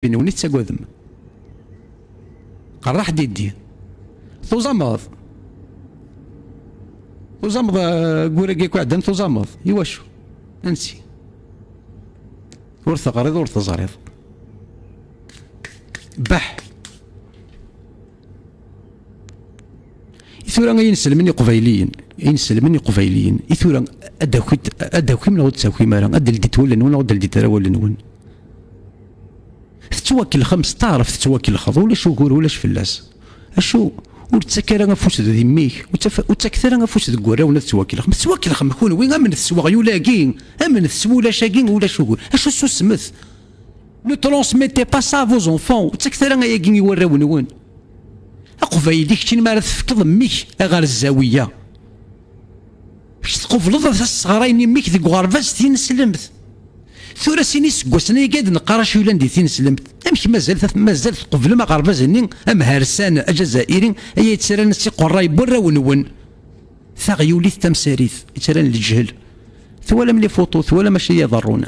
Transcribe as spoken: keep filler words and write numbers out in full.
Nwen i tettagadem. Qerraḥ diddi. Tuẓameḍ. Tuẓameḍ, eh, aggur-agi akk iɛeddan tuẓameḍ. Iwacu? Ansi? Ur teɣriḍ, ur teẓriḍ. Baḥ. I tura ay inselmen iqbayliyen, ay inselmen iqbayliyen, i tura ad d-takim neɣ ur d-takim ara, ad d-ldit wallen-nwen neɣ ur d-ldit ara wallen-nwen. Tettwakelxem s taɛrabt, tettwakelxeḍ, ulac ugur, ulac fell-as. Acu, ur ttak ara afus di mmi-k, ur ttaf-, ur ttakket ara afus deg warraw-nwen ad ttwakelxem. Tettwakelxem kunwi, amen s weɣyul-agi, amen s wulac-agi, ulac ugur. Acu susmet? Ne transmettez pas ça à vos enfants, ur ttakket ara ayagi i warraw-nwen. Aqbayli, keččini mi ara tefkeḍ mmi-k ɣer zzawiya, kečč tqubleḍ ad as-tesɣarayen i mmi-k deg uɣerbaz tineslemt. Tura sin iseggasen ayagi ad neqqar acu yellan di tineslemt. Amek mazal taf-, mazal tqeblem aɣerbaz-nni amharsan ajazairi ay yettarran s iqerray n warraw-nwen? Taɣyulit tamsarit, yettarran leǧhel. Twalam les photos, twalam acu ay iḍerrun.